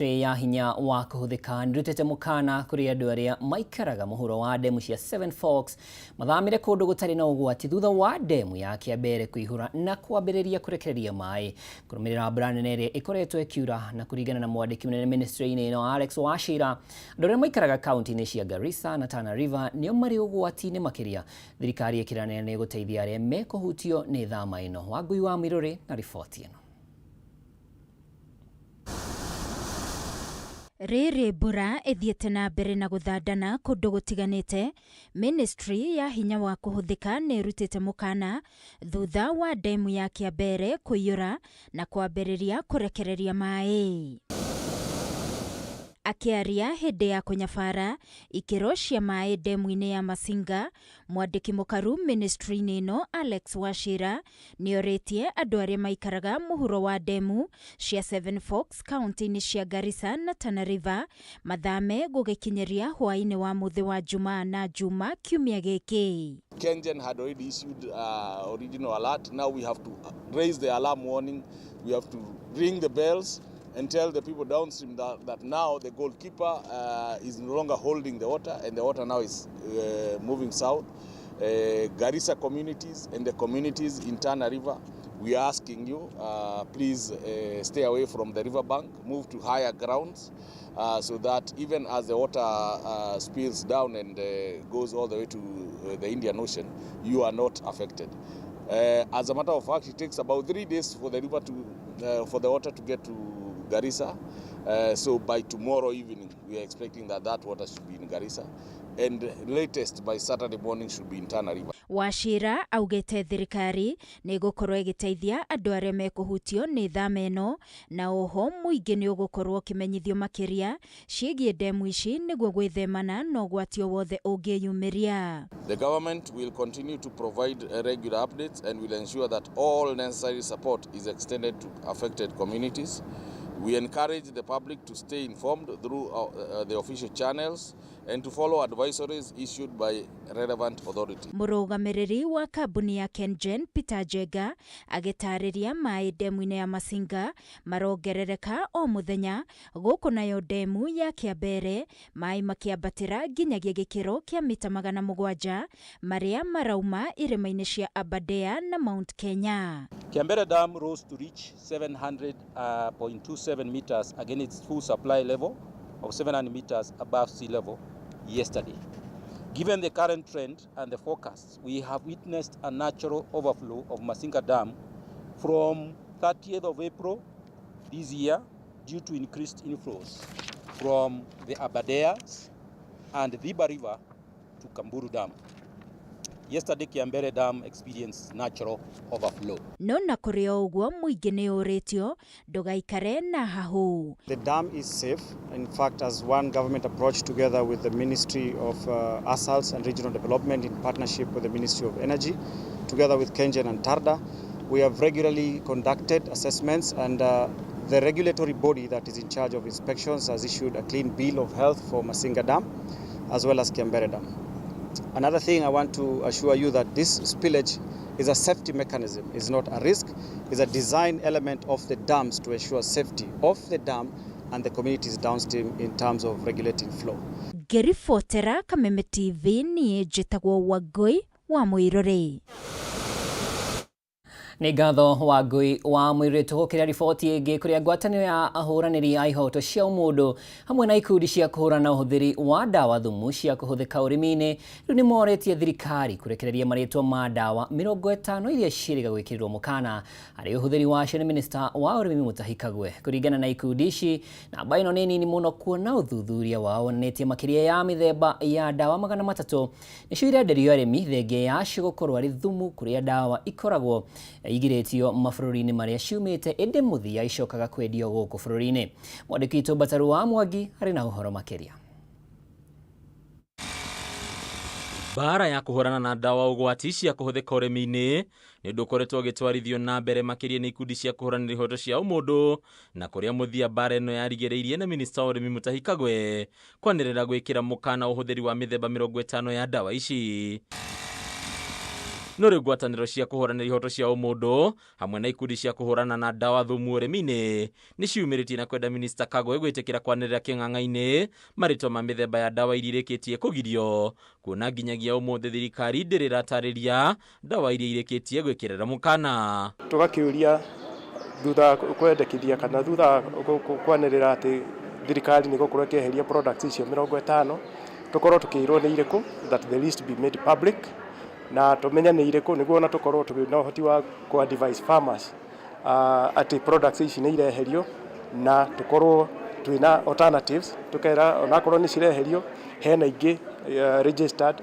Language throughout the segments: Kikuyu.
Ya hinya wa kũhũthĩka nĩrutĩte mũkana kũrĩ andũ arĩa maikaraga mũhuro wa ndemu cia Seven Forks mathamĩre kũndũ gũtarĩ na ũgwati thutha wa ndemu ya Kĩambere kũihũra na kwambĩrĩria kũrekereria maĩ kũrũmĩrĩra mbura nene ĩrĩa ĩkoretwo ĩkiura. Na kũringana na mwandĩki mũnene ministry-inĩ ĩno Alex Wachira, andũ arĩa maikaraga kaunti-inĩ cia Garissa na Tana River nĩo marĩ ũgwati-inĩ makĩria. Thirikari ĩkĩranĩra nĩ ĩgũteithia arĩa mekũhutio nĩ thama ĩno. Wangui wa Mũirũrĩ na riboti ĩno. Rĩrĩ mbura ĩthiĩte na mbere na gũthandana kũndũ gũtiganĩte, Ministry ya hinya wa kũhũthĩka nĩ ĩrutĩte mũkana thutha wa ndemu ya Kĩambere kũiyũra na kwambĩrĩria kũrekereria maĩ. Akĩaria hĩndĩ ya kũnyabara ikĩro cia maĩ ndemu-inĩ ya Masinga, mwandĩki mũkaru ministry-inĩ ĩno Alex Wachira nĩorĩtie andũ arĩa maikaraga mũhuro wa ndemu cia Seven Forks kaunti-inĩ cia Garissa na Tana River mathame gũgĩkinyĩria hwaĩ-inĩ wa mũthĩ wa Jumaa na Juma kiumia gĩkĩ. KenGen had already issued original alert. Now we have to raise the alarm warning. We have to ring the bells and tell the people downstream that now the goalkeeper is no longer holding the water, and the water now is moving south. Garissa communities and the communities in Tana River, we are asking you, please stay away from the river bank, move to higher grounds, so that even as the water spills down and goes all the way to the Indian Ocean, you are not affected. As a matter of fact, it takes about 3 days for the river to, for the water to get to Garissa. So by tomorrow evening, we are expecting that that water should be in Garissa, and latest by Saturday morning should be in Tana River. Wachira augĩte thirikari nĩ ĩgũkorwo ĩgĩteithia andũ arĩa mekũhutio nĩ thama ĩno, na oho mũingĩ nĩ ũgũkorwo ũkĩmenyithio makĩria ciĩgiĩ ndemu ici nĩguo gwĩthemana na ũgwati o wothe ũngĩyumĩria. The government will continue to provide regular updates and will ensure that all necessary support is extended to affected communities. We encourage the public to stay informed through the official channels and to follow advisories issued by relevant authorities. Mũrũgamĩrĩri wa kambuni ya KenGen Peter Njenga agĩtarĩria maĩ ndemu-inĩ ya Masinga marongerereka o mũthenya, gũkũ nayo ndemu ya Kĩambere maĩ makĩambatĩra nginyagia gĩkĩro kĩa mita 700 marĩa marauma irĩma-inĩ cia Aberdare na Mount Kenya. Kiambere Dam rose to reach 700.27 meters against its full supply level of 700 meters above sea level yesterday. Given the current trend and the forecasts, we have witnessed a natural overflow of Masinga Dam from 30th of April this year due to increased inflows from the Aberdares and Thiba River to Kamburu Dam. Yesterday, Kiambere Dam experienced natural overflow. No na kũrĩ o ũguo mũingĩ nĩ ũrĩtio ndũgaikare na hahũ. The dam is safe. In fact, as one government approach together with the Ministry of ASALs and Regional Development in partnership with the Ministry of Energy, together with KenGen and TARDA, we have regularly conducted assessments, and the regulatory body that is in charge of inspections has issued a clean bill of health for Masinga Dam as well as Kiambere Dam. Another thing I want to assure you that this spillage is a safety mechanism, it's not a risk, it's a design element of the dams to ensure safety of the dam and the communities downstream in terms of regulating flow. Ngĩribotera Kameme TV niĩ njĩtagwo Wangũi wa Mũirũrĩ. Nĩ ngatho Wangũi wa Mũirũrĩ. Tũgũkĩra riboti ĩngĩ kũrĩa ngwatanĩro ya ahũranĩri a ihoto cia ũmũndũ hamwe na ikundi cia kũhũrana ũhũthĩri wa ndawa thumu cia kũhũthĩka ũrĩmi-inĩ rĩu nĩ morĩtie thirikari kũrekereria marĩtwa ma ndawa 50 iria ciĩrĩga gwĩkĩrĩrwo mũkana harĩ ũhũthĩri wacio nĩ minista wa ũrĩmi Mutahi Kagwe. Kũringana na ikundi ici, namba ĩno nĩ nini mũno kuona ũthuthuria wao wonanĩtie makĩria ya mĩthemba ya ndawa 300 nĩcio irenderio arĩmi, thengia yacio gũkorwo arĩ thumu kũrĩa ndawa ikoragwo igirĩtio mabũrũri-inĩ marĩa ciumĩte, ĩndĩ mũthia icokaga kwendio gũkũ bũrũri-inĩ. Mwandĩki witũ Mbataru wa Mwangi arĩ na ũhoro makĩria. Mbara ya kũhũrana na ndawa ũgwati cia kũhũthĩka ũrĩmi-inĩ nĩ ũndũ ũkoretwo ũgĩtwarithio na mbere makĩria nĩ ikundi cia kũhũranĩra ihoto cia ũmũndũ, na kũrĩa mũthia mbara ĩno yarigĩrĩirie na minista wa ũrĩmi Mutahi Kagwe kwanĩrĩra gwĩkĩra mũkana ũhũthĩri wa mĩthemba 50 ya ndawa ici. No rĩu ngwatanĩro cia kũhũranĩra ihoto cia ũmũndũ hamwe na ikundi cia kũhũrana na ndawa thumu ũrĩmi-inĩ nĩ ciumĩrĩtie na kwenda Minista Kagwe gwĩtĩkĩra kwanĩrĩra kĩng'ang'a-inĩ marĩtwa ma mĩthemba ya ndawa iria irĩkĩtie kũgirio, kuona nginyagia ũmũthĩ thirikari ndĩrĩ ĩratarĩria ndawa iria irĩkĩtie gwĩkĩrĩra mũkana. Tũgakĩũria thutha kwendekithia kana thutha kwanĩrĩra atĩ thirikari nĩ gũkorwo ĩkĩeheria products icio 50, tũkorwo tũkĩirwo nĩ irĩkũ, that the list be made public, na tũmenye nĩ irĩkũ nĩguo ona tũkorwo tũrĩ na ũhoti wa kũ advise farmers atĩ products ici nĩ ireherio, na tũkorwo twĩna alternatives, tũkera onakorwo nĩ cireherio hena ingĩ registered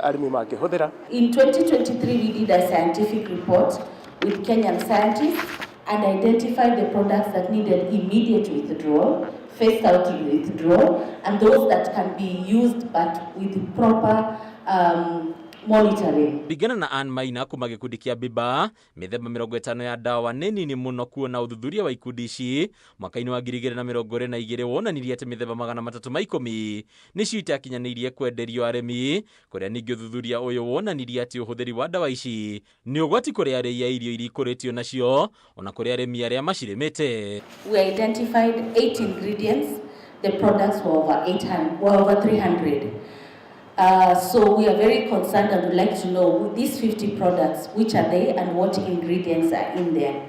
arĩmi mangĩhũthĩra. In 2023 we did a scientific report with Kenyan scientists and identified the products that needed immediate withdrawal, phased out withdrawal, and those that can be used but with proper monitoring. Ringana na Ann Maina kuma gĩkundi kĩa Biba, mĩthemba 50 ya ndawa nĩ nini mũno kuona ũthuthuria wa ikundi ici mwaka-inĩ wa 2022 wonanirie atĩ mĩthemba 310 nĩcio itakinyanĩirie kwenderio arĩmi, kũrĩa ningĩ ũthuthuria ũyũ wonanirie atĩ ũhũthĩri wa ndawa ici nĩ ũgwati kũrĩ arĩi a irio iria ikũrĩtio nacio ona kũrĩ arĩmi arĩa macirĩmĩte. We identified 8 ingredients. The products were over 800, were over 300. So we are very concerned and would like to know these 50 products, which are they and what ingredients are in there.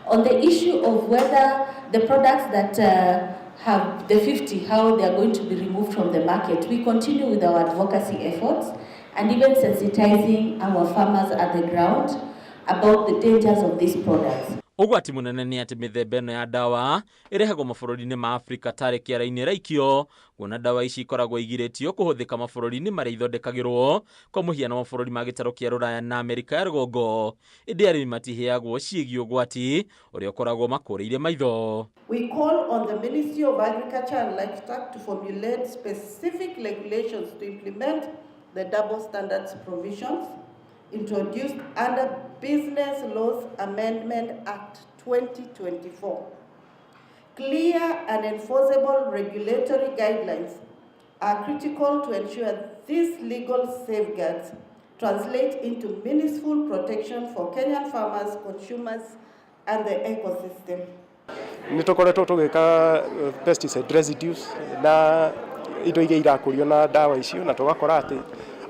On the issue of whether the products that have the 50, how they are going to be removed from the market, we continue with our advocacy efforts and even sensitizing our farmers at the ground about the dangers of these products. Ũgwati mũnene nĩ atĩ mĩthemba ĩno ya ndawa ĩrehagwo mabũrũri-inĩ ma Afrika tarĩ kĩara-inĩ ĩraikio, kuona ndawa ici ikoragwo igirĩtio kũhũthĩka mabũrũri-inĩ marĩa ithondekagĩrwo, kwa mũhiano mabũrũri ma gĩtarũ kĩa Rũraya na Amerika ya rũgongo, ĩndĩ arĩmi matiheagwo ciĩgiĩ ũgwati ũrĩa ũkoragwo makũrĩire maitho. We call on the Ministry of Agriculture and Livestock to formulate specific regulations to implement the double standards provisions introduced under Business Laws Amendment Act 2024. Clear and enforceable regulatory guidelines are critical to ensure these legal safeguards translate into meaningful protection for Kenyan farmers, consumers, and the ecosystem. Nĩ tũkoretwo tũgĩka pesticide residues na indo iria irakũrio na ndawa icio, na tũgakora atĩ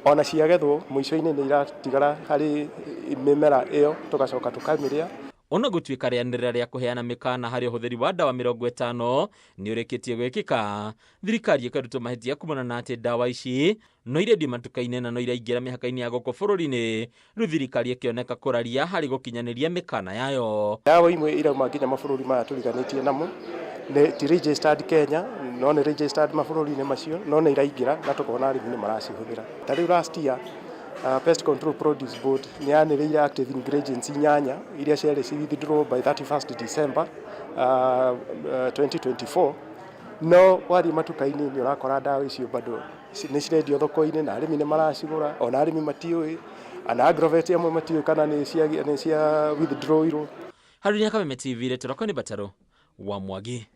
ona ciagethwo mũico-inĩ nĩ iratigara harĩ mĩmera ĩyo, tũgacoka tũkamĩrĩa. Ona gũtuĩka rĩanĩrĩra rĩa kũheana mĩkana harĩ ũhũthĩri wa ndawa 50 nĩ ũrĩkĩtie gwĩkĩka, thirikari ĩkarutwo mahĩtia kumana na atĩ ndawa ici no irendio matuka-inĩ na no iraingĩra mĩhaka-inĩ ya gũkũ bũrũri-inĩ, rĩu thirikari ĩkĩoneka kũraria harĩ gũkinyanĩria mĩkana yayo. Ndawa imwe irauma nginya mabũrũri maya tũriganĩtie namo, nĩ ti registered Kenya, no nĩ registered mabũrũri-inĩ macio, no nĩ iraingĩra na tũkona arĩmi nĩ maracihũthĩra. Ta rĩu last year Pest Control Produce Board nĩ yanĩrĩire active ingredients 8 iria ciarĩ ci withdraw by 31st December 2024, no wathiĩ matuka-inĩ nĩ ũrakora ndawa icio bado nĩ cirendio thoko-inĩ na arĩmi nĩ maracigũra, ona arĩmi matiũĩ, ana agrovet amwe matiũĩ kana nĩ cia withdrawirwo. Harũni Kameme TV, rĩtwa nĩ Batarũ wa Mwangi.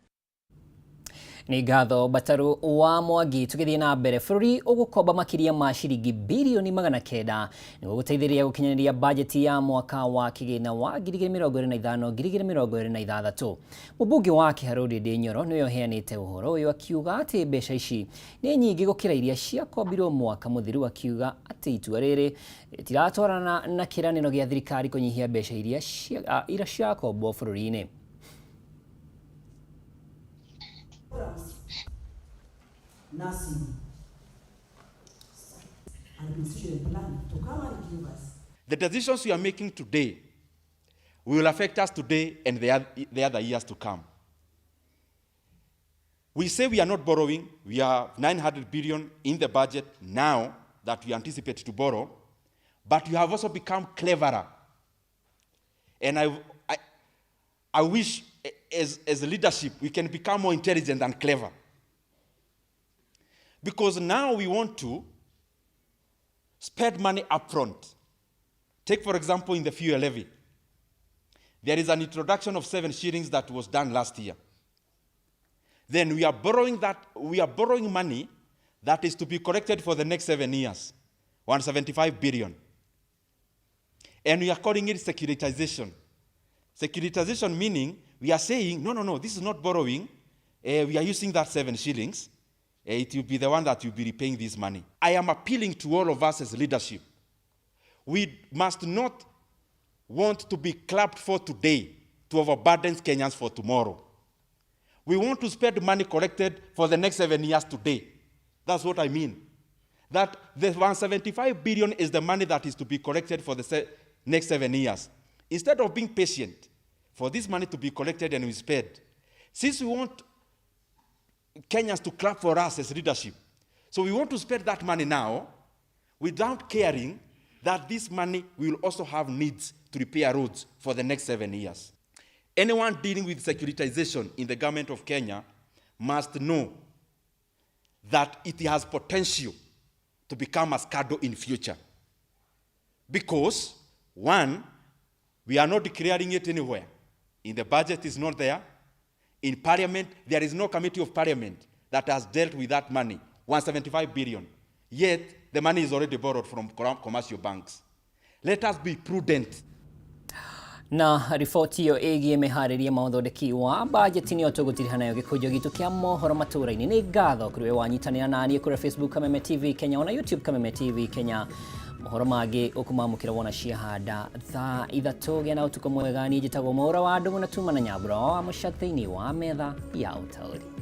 Nĩ ngatho Batarũ wa Mwangi. Tũgĩthiĩ na mbere, bũrũri ũgũkomba makĩria ma ciringi birioni 900 nĩguo gũteithĩrĩria gũkinyanĩria bajeti ya mwaka wa kĩgĩna wa 2025 2026. Mũmbunge wa Kĩharũ Ndindi Nyoro nĩwe ũheanĩte ũhoro ũyũ akiuga atĩ mbeca ici nĩ nyingĩ gũkĩra iria ciakombirwo mwaka mũthiru, akiuga atĩ itua rĩrĩ rĩtiratwarana na kĩĩranĩro gĩa thirikari kũnyihia mbeca iria cirakombwo bũrũri-inĩ. Nursing administration plan to come and give us. The decisions we are making today will affect us today and the other years to come. We say we are not borrowing. We are 900 billion in the budget now that we anticipate to borrow, but we have also become cleverer. And I wish as a leadership we can become more intelligent and clever. Because now we want to spend money up front. Take, for example, in the fuel levy. There is an introduction of 7 shillings that was done last year. Then we are borrowing that, we are borrowing money that is to be collected for the next 7 years, 175 billion. And we are calling it securitization. Securitization meaning we are saying, no, no, no, this is not borrowing. We are using that 7 shillings. It will be the one that will be repaying this money. I am appealing to all of us as leadership. We must not want to be clapped for today to overburden Kenyans for tomorrow. We want to spend money collected for the next 7 years today. That's what I mean. That the 175 billion is the money that is to be collected for the next 7 years. Instead of being patient for this money to be collected and we spent, since we want Kenyans to clap for us as leadership, so we want to spend that money now without caring that this money will also have needs to repair roads for the next 7 years. Anyone dealing with securitization in the government of Kenya must know that it has potential to become a scandal in future. Because, one, we are not declaring it anywhere. In the budget, it's not there. In Parliament, there is no committee of Parliament that has dealt with that money, 175 billion. Yet, the money is already borrowed from commercial banks. Let us be prudent. Na riboti ĩyo ĩgiĩ mĩharĩrie ma ũthondeki wa bajeti nĩyo tũgũtiriha nayo gĩkũnjo gitũ kĩa mohoro matũra-inĩ. Nĩ ngatho kũrĩ we wanyitanĩra naniĩ kũrĩa Facebook Kameme TV Kenya ona YouTube Kameme TV Kenya. Mohoro mangĩ ũkũmamũkĩra wona ciahanda thaa 3. Gĩa na ũtukũ mwega. Niĩ njĩtagwo Mwaũra wa Ndũng'ũ na tuma na Nyambura wa Mũca thĩinĩ wa metha ya ũtaũri.